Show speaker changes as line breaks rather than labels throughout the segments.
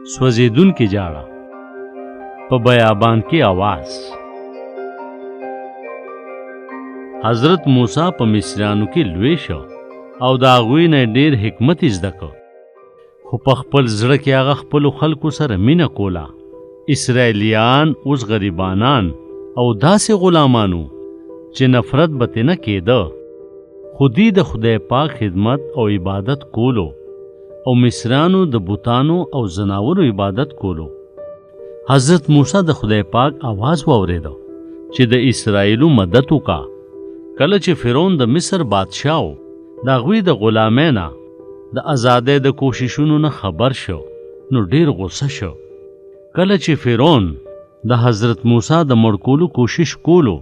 سوځېدونکې جاړه، په بیابان کې اواز. حضرت موسی په مصریانو کې لوی شو او د هغوی نه ډیر حکمت زده کړ، خو په خپل زړه کې هغه خپلو خلکو سره مینه کوله. اسرائیلیان اوس غریبانان او داسې غلامانو چې نفرت به ترې نه کېده، خو دوی د خدای پاک خدمت او عبادت کولو او مصریانو د بتانو او ځناورو عبادت کولو. حضرت موسی د خدای پاک اواز واورېده چې د اسرائیلو مدد وکړه. کله چې فرعون د مصر بادشاه و، د هغوی د غلامۍ نه د ازادۍ د کوششونو نه خبر شو، نو ډیر غوسه شو. کله چې فرعون د حضرت موسی د مړ کولو کوشش کولو،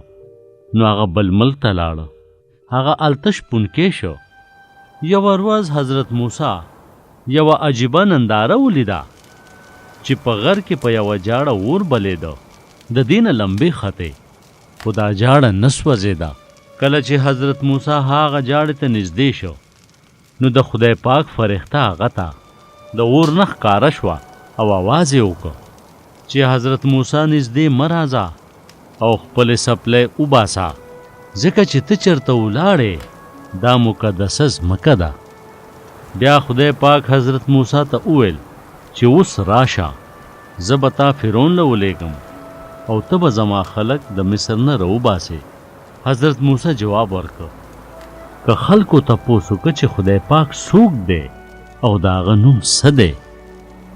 نو هغه بل ملک ته لاړ. هغه هلته شپونکی شو. یوه ورځ حضرت موسی یوه عجیبه ننداره ولیده چې په غر کې په یوه جاړه اور بلېده، د دې نه لمبې ختې، خو دا جاړه نه سوځېده. کله چې حضرت موسی هغه جاړې ته نږدې شو، نو د خدای پاک فرښته هغه ته د اور نه ښکاره شوه او اواز یې وکړ چې حضرت موسی نږدې مه راځه او خپلې څپلۍ وباسه، ځکه چې ته چېرته ولاړې دا مقدسه ځمکه ده. بیا خدای پاک حضرت موسی ته وویل چې اوس راشه، زه به تا فرعون له ولېږم او ته به زما خلک د مصر نه راوباسې. حضرت موسی جواب ورکړ، که خلکو تپوس وکړ چې خدای پاک څوک دی او د هغه نوم څه دی؟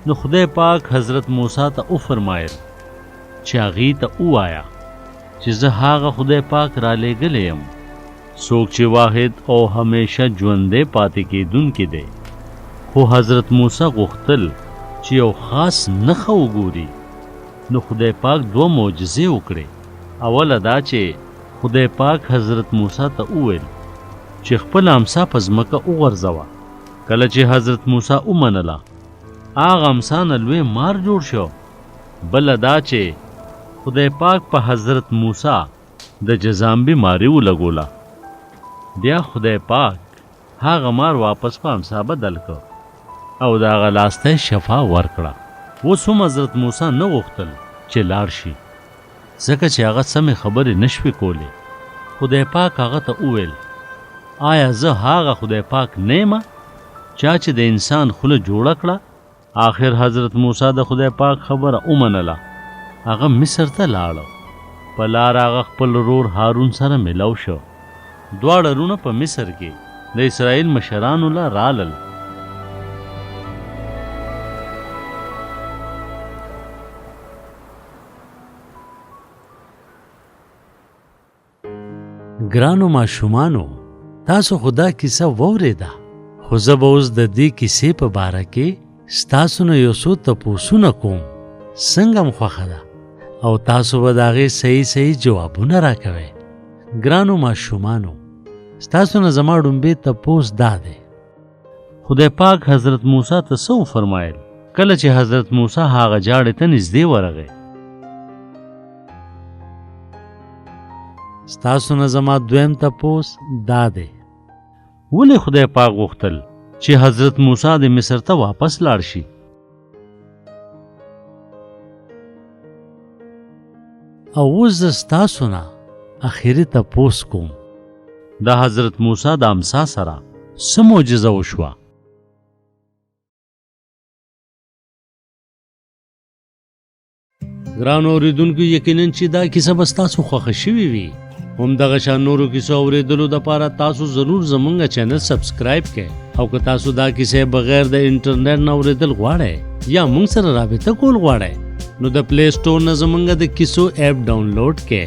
نو خدای پاک حضرت موسی ته وفرمایل چې هغوی ته ووایه چې زه هغه خدای پاک رالېږلی یم څوک چې واحد او همیشه ژوندی پاتې کېدونکی دی. خو حضرت موسی غوښتل چې یو خاص نښه وګوري، نو خدای پاک دوه معجزې وکړې. اوله دا چې خدای پاک حضرت موسی ته وویل چې خپله امسا په ځمکه وغورځوه. کله چې حضرت موسی ومنله، هغه امسا نه لوی مار جوړ شو. بله دا چې خدای پاک په حضرت موسی د جزام بیماري ولګوله. بیا خدای پاک هغه مار واپس په امسا بدل کړ او د هغه لاس ته یې شفا ورکړه. اوس هم حضرت موسی نه غوښتل چې لاړ شي، ځکه چې هغه سمې خبرې نه شوې کولې. خدای پاک هغه ته وویل، آیا زه هغه خدای پاک نه یم چا چې د انسان خوله جوړه کړه؟ آخر حضرت موسی د خدای پاک خبره ومنله، هغه مصر ته لاړ. په لاره هغه خپل ورور هارون سره ملو شو. دواړه وروڼه په مصر کې د اسرائیل مشرانو له رالل. ګرانو ماشومانو، تاسو خو دا کیسه واورېده، خو زه به اوس د دې کیسې په باره کې ستاسو نه یو څو تپوسونه کوم. څنګه مو خوښه ده او تاسو به د هغې صحیح صحیح جوابونه راکوئ. ګرانو ماشومانو، ستاسو نه زما ړومبی تپوس دا دی، خدای پاک حضرت موسی ته څه وفرمایل کله چې حضرت موسی هغه جاړې ته نږدې ورغی؟ ستاسو نه زما دویم تپوس دا دی، ولې خدای پاک غوښتل چې حضرت موسی د مصر ته واپس لاړ شي؟ او اوس زه ستاسو نه اخري تپوس کوم، د حضرت موسی د امسا سره څه معجزه وشوه؟ ګرانو اوریدونکو، یقینا چې دا کیسه به ستاسو خوښه شوې وي. هم دغه شان نورو کیسو اوریدلو دپاره تاسو ضرور زمونږ چینل سبسکرایب کړئ، او که تاسو دا کیسه بغیر د انټرنیټ نه اوریدل غواړئ یا مونږ سره رابطه کول غواړئ، نو د پلی سټور نه زمونږ د کیسو اپ ډاونلوډ کړئ.